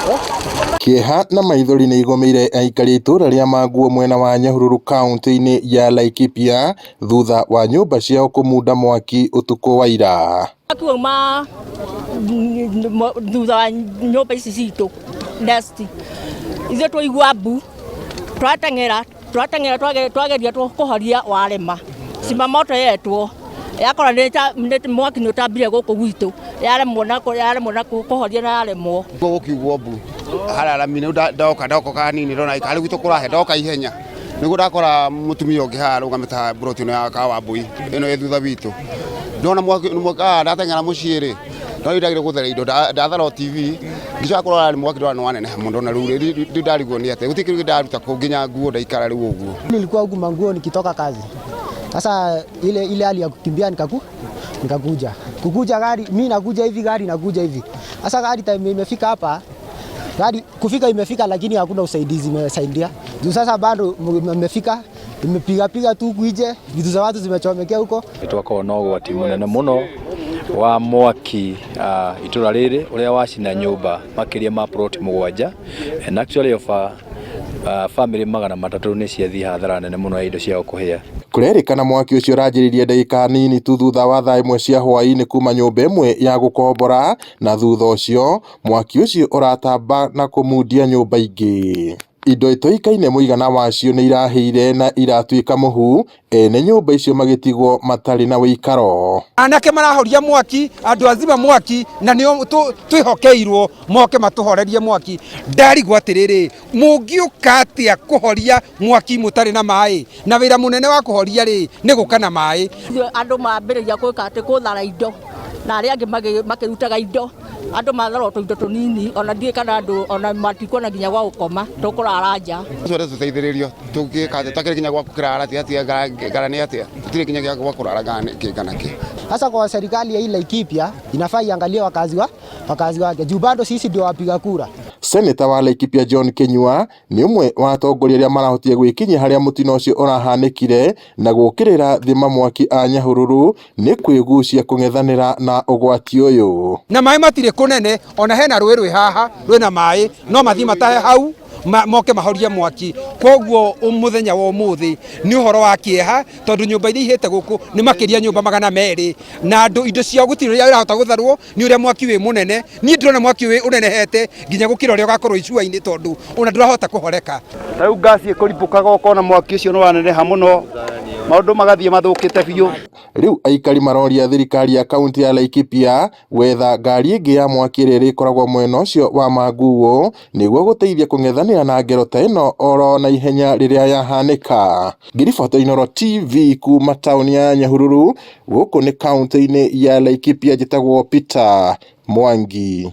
Kĩeha na maithori nĩ igũmĩire aikari a itũũra rĩa Manguo mwena wa Nyahururu kaunti-inĩ ya Laikipia thutha wa nyũmba ciao kũmunda mwaki ũtukũ wa ira. Mwaki wauma thutha wa nyũmba ici citũ next ithuĩ twaigua mbu twateng'era twateng'era twageria kũhoria warema zimamoto yetwo yakora nĩ mwaki nĩ ũtambire gũkũ gwitũ yaremwo na yaremwo na kũhoria na yaremwo. Gũkiugwo mbu hararami rĩu ndoka ndoka kanini ndona karĩ gwitũ kũrahe ndoka ihenya nĩguo ndakora mũtumia ũngĩ haha arũgamĩte haha mburoti ĩno ya Kawambui ĩno ĩ thutha witũ ndona mwaki ndateng'era mũciĩ rĩ no ndagire gũtheria indo ndathara o TV ngĩcoka kũrora nĩ mwaki ndona nĩ waneneha mũno na rĩu rĩu ndarigwo nĩ atĩa gũtirĩ kĩndũ ndaruta kũu nginya nguo ndaikara rĩu ũguo. Nilikuwa huku manguo nikitoka kazi. Sasa ile ile hali ya kukimbia nikakuja. Kukuja gari, mi nakuja hivi gari nakuja hivi. Sasa gari time imefika hapa, gari kufika imefika lakini hakuna usaidizi imesaidia. Juu sasa bado imefika imepiga piga tu huku nje, vitu za watu zimechomekea huko. Twakorwo na ũgwati mũnene mũno wa mwaki itũra rĩrĩ ũrĩa wacina nyũmba makĩria ma plot mũgwanja and actually over family 300 nĩ ciathiĩ hathara nene mũno ya indo ciao kũhĩa. Kũrerĩkana mwaki ũcio ũranjĩrĩirie ndagĩka nini tu thutha wa thaa 1 cia hwaĩ-inĩ kuma nyũmba ĩmwe ya gũkombora na thutha ũcio mwaki ũcio ũratamba na kũmundia nyũmba ingĩ. Indo itoĩkaine mũigana wacio nĩ irahĩire na iratuĩka mũhu, ene nyũmba icio magĩtigwo matarĩ na ũikaro. Anake marahoria mwaki, andũ azima mwaki, na nĩo twĩhokeirwo moke matũhorerie mwaki. Ndarigwo atĩrĩrĩ, mũngĩũka atĩa kũhoria mwaki mũtarĩ na maĩ? Na wĩra mũnene wa kũhoria rĩ, nĩ gũka na maĩ. Andũ mambĩrĩria gwĩka atĩ kũthara indo na arĩa angĩ makĩrutaga indo andũ mathara tũindo tũnini ona ndiũĩ kana andũ ona matikuona nginya gwa gũkoma tũkũrara nja. Twende tũteithĩrĩrio tũngĩka atĩa twakĩrĩ nginya gwa kũrara atĩa ngara nĩ atĩa tũtirĩ nginya gwa kũrara kĩ kana kĩ. Sasa kwa serikali ya hii Laikipia inafaa iangalie wakazi wake juu bado sisi ndio wapiga kura. Seneta wa Laikipia John Kinyua nĩ ũmwe wa atongoria arĩa marahotire gwĩkinyia harĩa mũtino ũcio ũrahanĩkire na gũkĩrĩra thima mwaki a Nyahururu nĩ kwĩgucia kũng'ethanĩra na ũgwati ũyũ. Na maĩ matirĩ kũnene ona hena rũĩ rwĩ haha rwĩna maĩ no mathiĩ matahe hau moke mahorie mwaki. Koguo mũthenya wa ũmũthĩ nĩ ũhoro wa kĩeha tondũ nyũmba iria ihĩte gũkũ nĩ makĩria nyũmba 200 na andũ indo ciao gũtirĩ ũrĩa ũrahota gũtharwo nĩ ũrĩa mwaki wĩ mũnene. Niĩ ndĩrona mwaki wĩ ũnenehete nginya gũkĩra ũrĩa ũgakorwo icua-inĩ tondũ ona ndũrahota kũhoreka. Ta rĩu ngasi ĩkũribũkaga ũkona mwaki ũcio nĩ waneneha mũno, maũndũ magathiĩ mathũkĩte biũ. Rĩu aikari maroria thirikari ya kaunti ya Laikipia gwetha ngari ĩngĩ ya mwaki ĩrĩa ĩrĩkoragwo mwena ũcio wa Manguo nĩguo gũteithia kũng'ethanĩra na ngero ta ĩno oro na ihenya rĩrĩa yahanĩka. Ngĩribota Inooro TV kuma taũni ya Nyahururu gũkũ nĩ kaunti-inĩ ya Laikipia, njĩtagwo Peter Mwangi.